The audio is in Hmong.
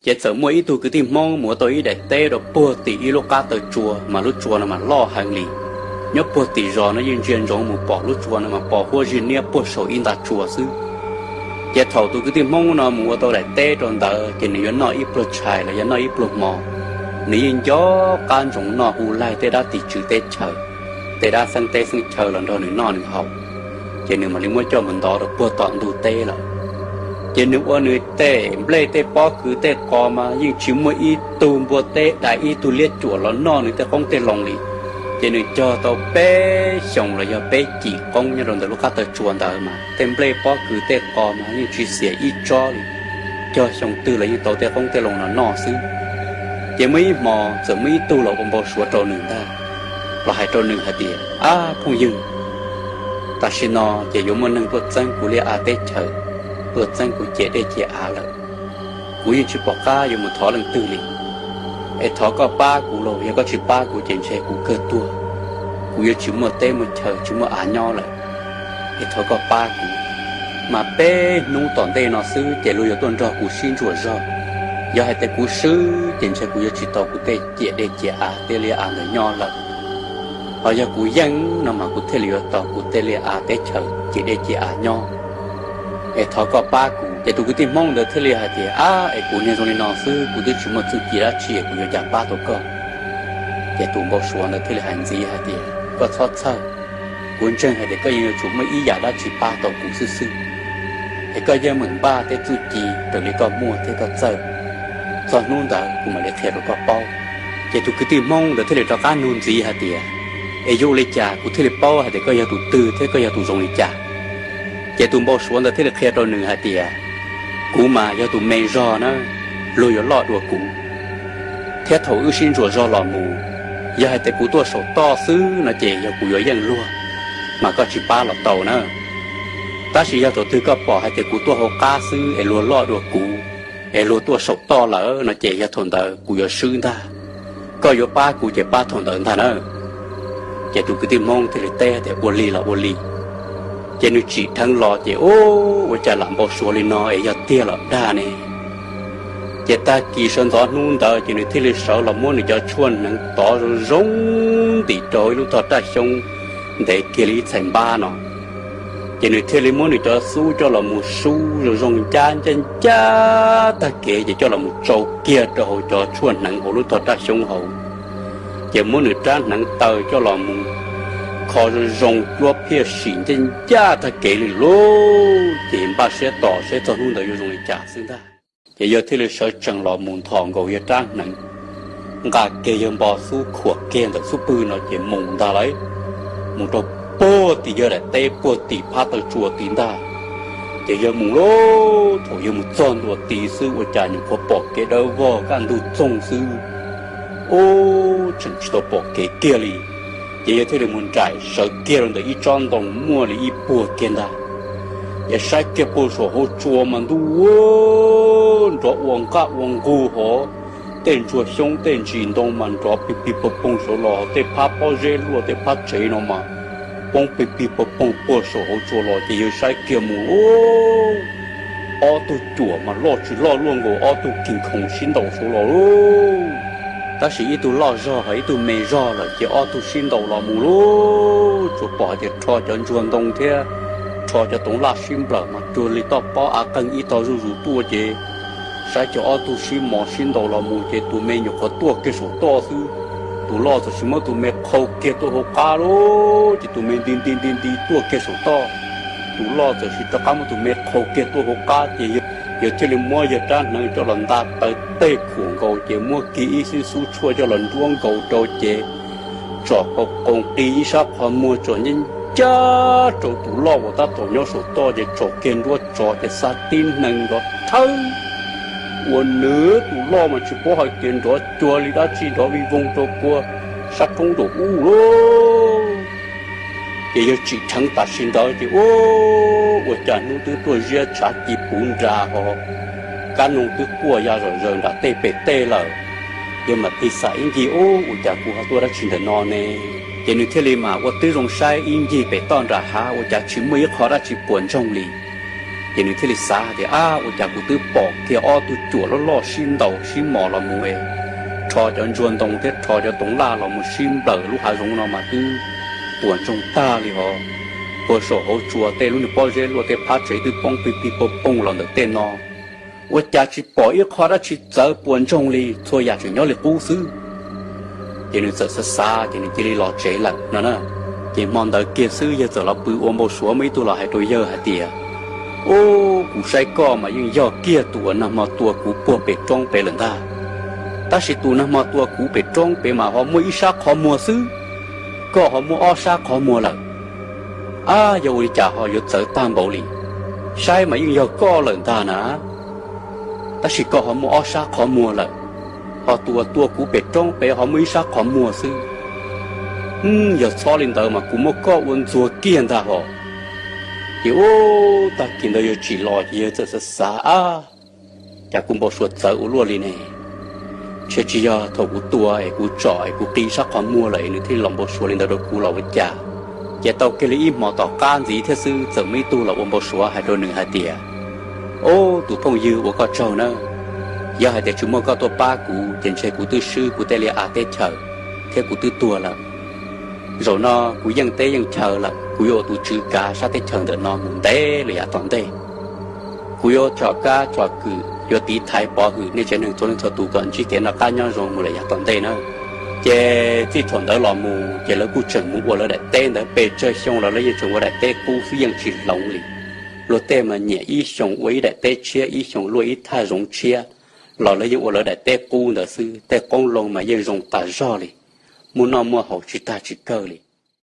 Ces txawm muaj ib tug kwv tij Hmoob mus ua tau ib daim teb rau puag tim ib lub qab taw tsua, mas lub tsua no mas loj heev li. Nyob puag tim zos no yeej ntsia ntsoov mus pom lub tsua no mas pos huab zig niab puag saum ib nta tsua xwb. Ces thaum tus kwv tij Hmoob no mus ua tau daim teb rau ntawd ces nws yuav noj ib pluag tshais los yog noj ib pluag hmo, nws yeej nco qab ntsoov noj hu laij tej dab tim tswv teb chaws, tej dab xeeb teb xeeb chaw los nrog nws noj nws haus, ces nws mam li muab coj mus ntov rau puag tom ntug teb lawm. Ces nws ua nws tej nplej tej pob kws tej qos mas yeej tsis muaj ib tug npua teb dais ib tug liab cuam los noj nws tej qoob tej loo li. Ces nws cog tau peb xyoos los yog peb cim qoob nyob rau ntawm lub qab taw tsua ntawd mas tej nplej pob kws tej qos mas yeej tsis xiam ib tsob li, cog xyoo twg los yeej tau tej qoob tej loo no noj xwb. Ces muaj ib hmo txawm muaj ib tug los ua npau suav rau nws ntag, los hais rau nws hais tias, Ab phooj ywg, tam sim no ces yuav muaj neeg tuaj txeeb kuv liaj av teb chaws, tuaj txeeb kuv ciam dej ciam av lawm. Kuv yeej tsis pom qab yuav mus thov leej twg li. Es thov koj pab kuv los yog koj tsis pab kuv ces ntshe kuv kawg tuag, kuv yuav tsis muaj teb muaj chaw tsis muaj av nyob lawm. Es thov koj pab kuv, mas peb hnub tom ntej no xwb ces luag yuav tuaj nrog kuv sib ntsuam zog. Yog hais tias kuv swb ces ntshe kuv yuav tsis tau kuv tej ciam dej ciam av tej liaj av ntawd nyob lawm. Ho yog kuv yeej no mas kuv thiaj li yuav tau kuv tej liaj av teb chaws ciam dej ciam av nyob. Es thov koj pab kuv. Ces tus kwv tij Hmoob ntawd thiaj li hais tias, Ab, es kuv niag zoo li no xwb, kuv twb tsis muaj txuj ci dab tsi, kuv yuav cas pab tau koj? Ces tus npau suav ntawd thiaj li hais ntxiv hais tias, Koj txhob txhawj, kuv ntseeg hais tias koj yeej yuav tsum muaj ib yam dab tsi pab tau kuv xwb xwb. Es koj yeej meem npaj tej txuj ci raws li koj muaj thiab koj txawj, txog hnub ntawd kuv mam li qhia rau koj paub. Ces tus kwv tij Hmoob ntawd thiaj li rov qab nug ntxiv hais tias, Es yuav ua li cas kuv thiaj li paub hais tias koj yog tus twg thiab koj yog tus zoo li cas? Ces tus npau suav ntawd thiaj li qhia rau nws hais tias, Kuv mas yog tus me zog na, luag yuav loj dua kuv. Thiab thaum wb sib ntsuas zog los mus, yog hais tias kuv tuaj saum toj xwb no ces yog kuv yuav yeej luag, mas koj tsis pab los tau na. Tab sis yog thaum twg koj pom hais tias kuv tuaj hauv qab xwb es luag loj dua kuv, es luag tuaj saum toj lawm no ces yog thaum ntawd kuv yuav swb ntag. Koj yuav pab kuv ces pab thaum ntawd ntag na. Ces tus kwv tij Hmoob thiaj li teb tias, Ua li los ua li. Ces nws tsim dheev los ces, Ub, ua cas lam npau suav li no es yog tiag los dag ne? Ces tag kis sawv ntxov hnub ntawd ces nws thiaj li sawv los muab nws cov tshuaj hneev tov zoo zoo ntim rau ib lub tog raj xyoob ntev kiag li ib txhais npab no. Ces nws thiaj li muab nws cov xub coj los mus sub zoo zoo ncaj ncaj ncaj tag kev ces coj los mus tsau kiag rau hauv cov tshuaj hneev hauv lub tog raj xyoob hauv. Ces muab nws rab hneev taw coj los mus kho zoo zoo cuab phiaj sim ncaj ncaj tag kev li lauj, ces npaj siab tos saib txog hnub ntawd yuav zoo li cas xwb ntag. Ces yawg thiaj li sawv tsees los mus nthos nkaus yawg rab hneev, nqa kiag yawg npo xub khuam kiag ntawm xub pwg no ces mus ntag lauj. Mus rau puag tim yawg daim teb puag tim phab taw tsua tid ntag. Ces yawg mus lauj, thaum yawg mus txog ntua tid xwb ua cas nyuam qhuav pom kev dawb vog kaj ntug txoog xwb. Ub, tseem tsis tau pom kev kiag li. Ces yawg thiaj li mus nraim sawv kiag rau ntawm ib tsob ntoo muaj li ib puag kiag ntag. Ces saib kiag puag saum hauv tsua mas ntuj, nrov ua nqaj ua nqug hov, tej ntsuag xyoob tej ntsis ntoo mas nrov pig pig poog poog saud los, tej phab pob zeb luaj tej phab tsev no mas poob pig pig poog poog puag saum hauv tsua los. Ces yawg saib kiag mus, ub, ob tug cuam mas loj tsis loj luaj nkaus ob tug kis khoom sib ntaus saud los lauj. Tab sis ib tug loj zog ho ib tug me zog lawm ces ob tug sib ntaus los mus lauj, tsuas pom hais tias rho cov ntsuag ntoo thiab rho cov toov laj sib nplawm mas cuag li toj pob av qeeg ib tog zuj zus tuaj ces saib ces ob tug sib mos sib ntaus los mus ces tus me nyuam qhuav tuaj kiag saum toj xwb, tus loj txawm sis muab tus me qhau kiag tuaj hauv qab lauj, ces tus me nti nti nti nti tuaj kiag saum toj. Tus loj txawm sis rov qab muab tus me qhau kiag tuaj hauv qab ces yawg thiaj li muab yawg rab hneev coj los nta taw tej khuam nkaus ces muab kiag ib xib xub tshuaj coj los nruab nkaus rau ces tsom qau qoo qi ib sab qhov muag tsom ncaj ncaj rau tus loj uas tab tom nyob saum toj ces tsom kiag nruab tsov ces xa tib neeg nrov thawb ua nws tus loj mas tsis paub hais tias nrov cuag li dab tsi nrov vij voog rau puag sab roob nraum ub lauj. Ces yawg tsim dheev tam sim ntawd ces ub, ua cas hnub twb tuaj ziab tshav ci puv nra ho kab noog twb quaj ya zom zaws nram tej pem tej lawm. Yawg mam tig xam ib ncig ub, ua cas kuv ho tuaj dab tsi ntawm no ne? Ces nws thiaj li mam ua tib zoo saib ib ncig pem toj nram hav ua cas tsis muaj ib qho dab tsi puas ntsoog li. Ces nws thiaj li xav tias, Ab, ua cas kuv twb pom kiag ob tug cuam loj loj sib ntaus sib mos los mus, rho cov ntsuag ntoo thiab rho cov toov laj los mus sib nplawm lub hav zoov no mas twb puas ntsoog tag li hos. Puag saum hauv tsua tej lub niag pob zeb luaj tej phab tsev twb poob pig pig poog poog los ntawm tej no. Ua cas tsis pom ib qho dab tsi txawv puas ntsoog li, txhua yam tseem nyob li qub xwb. Ces nws txawm xav xav ces nws cia li los tsev lawm no na. Ces hmo ntawd kiag xwb yawg txawm los pw ua npau suav, muaj ib tug los hais rau yawg hais tias, Ub, kuv saib koj mas yeej yog kiag tus uas nag hmo tua kuv puag pem roob pem lawm ntag. Tab sis tus nag hmo tua kuv pem roob pem mas ho muaj ib sab qhov muag xwb, koj ho muaj ob sab qhov muag lawm. Ab, yog ua li cas ho yuav txawv tag npaum li? Saib mas yeej yog koj lawm ntag na, tab sis koj ho muaj ob sab qhov muag lawm, ho tus uas tua kuv pem roob pem ho muaj ib sab qhov muag xwb. Yog txhob li ntawd mas kuv muab koj ua ntxuag kiag ntag hos. Ces ub, tag kis ntawd yawg tsim los ces yawg txawm xav xav, Ab, cas kuv npau suav txawv ua luaj li ne? Ntshe tsis yog thaum kuv tua es kuv tsom es kuv qi sab qhov muag lawm es nws thiaj li los npau suav li ntawd rau kuv los ua cas. Ces tau kiag li ib hmo tom qab ntxiv thiab xwb txawm muaj ib tug los ua npau suav hais rau nws hais tias, Ub, tus phooj ywg, ua koj tsaug nawb. Yog hais tias tsis muaj koj tuaj pab kuv ces ntshe kuv twb swb kuv tej liaj a teb chaws thiab kuv twb tuag lawm. Zaum no kuv yeej teb yeej chaw lawm, kuv yuav ua tus tswv kav sab teb chaws ntawm no mus ntev lawm yav tom ntej. Kuv yuav tsom kab tsom kwm, yuav tiv thaiv pov hwm nej tsev neeg txhua leej txhua tus kom ntsib kev noj qab nyob zoo mus lawm yav tom ntej na. Ces txij thaum ntawd los mus ces lawv kuj tseem mus ua lawv daim teb ntawd pes tsawg xyoo los lawv yeej tseem ua daim teb qub xwb, yeej tsis hloov li. Luag tej mas nyiam ib xyoos ua ib daim teb tshiab, ib xyoos luaj ib thaj zoov tshiab, los lawv yeej ua lawv daim teb qub ntawd xwb. Tej qoob loo mas yeej zoo tas zog li, muaj noj muaj haus tsis tag tsis kawg li.